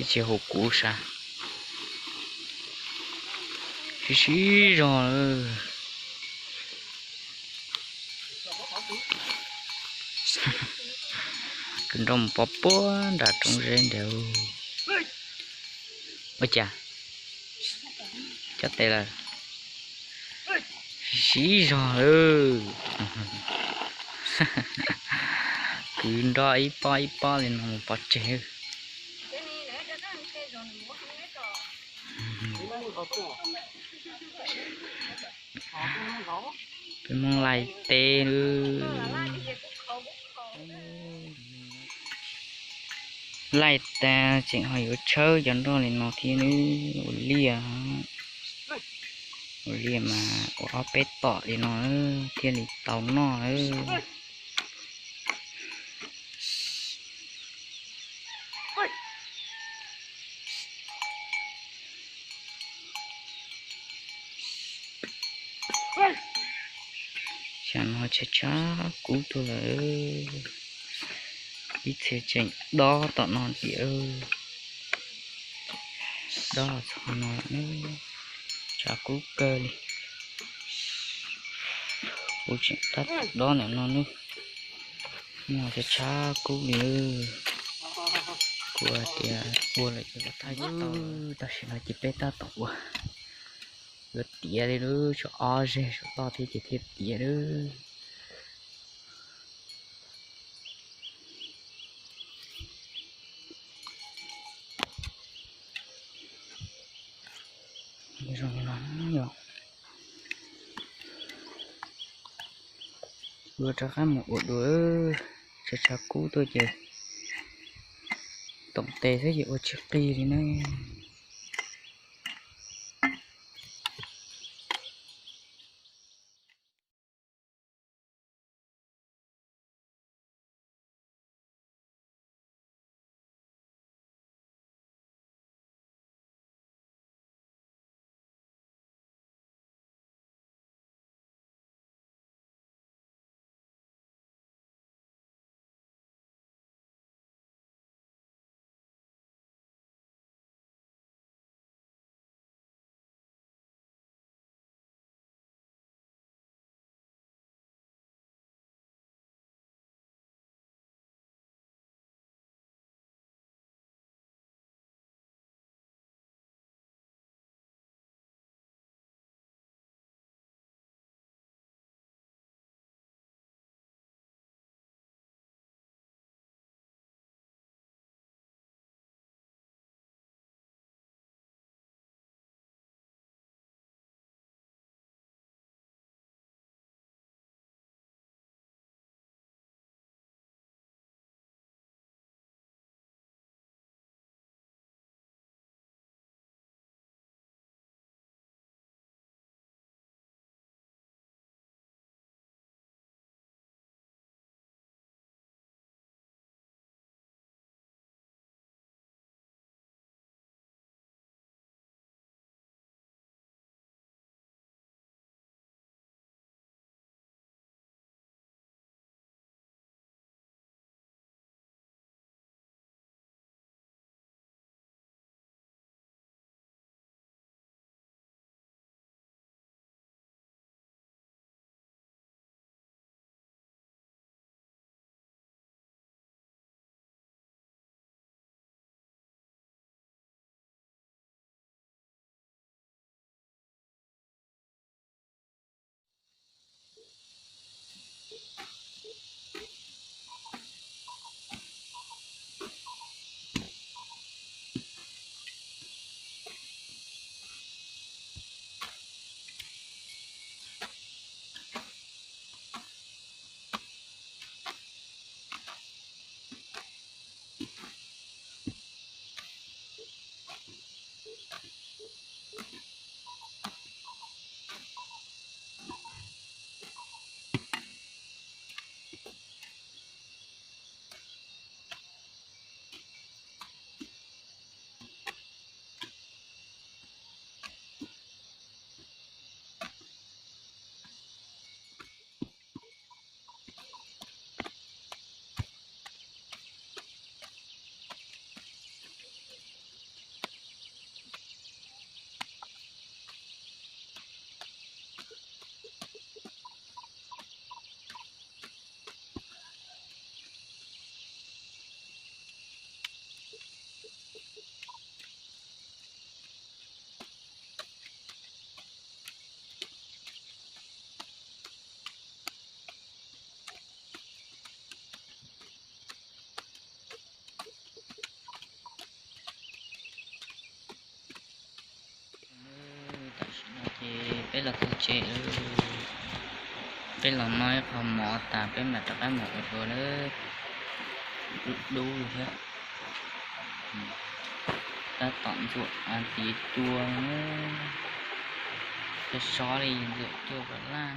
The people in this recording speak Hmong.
Tsis hu kuv sav, siv siv zog lawm. Kwv nrog mus pov puag nram roob zeb ntiag. Ua cas cov tes lawm, siv siv zog lawm. Kwv nrog ib pob ib pob li no mus pov tseg. Peb Hmoob laij teb lawm. Laij tag tseem ho yuav tshawb cov nroj li no thiab nawb. Ua liaj, ua liaj mas ua ob peb tom li no thiaj li tau noj nawb. Xyoo no tshav tshav kub tuaj lawm. Ib txhia tseem dob tom no tiag. Dob txog no lawm, tshav kub kawg li. Kuv tseem tab tom dob ntawm no nawb. Nyob tshav tshav kub li. Kuv hais tias ua lawm ces kuv thaij tsis tau lawm, tam sim no ces peb tab tom ua, yuav tiav li lawm, tshuav ob zeg saum toj thiab ces thiaj tiav lawm. Zoo li no yog ua rov qab mus ua dua, tshav tshav kub tuaj ces toom tes xwb ces ua tsis qig li na. Tsev, peb los noj ib qho mov tas peb mam rov qab mus ua dua lawm. Dub dub li thiab. Tab tom ntxuam tiv cua, sob sob li ntxuam cua pas laj.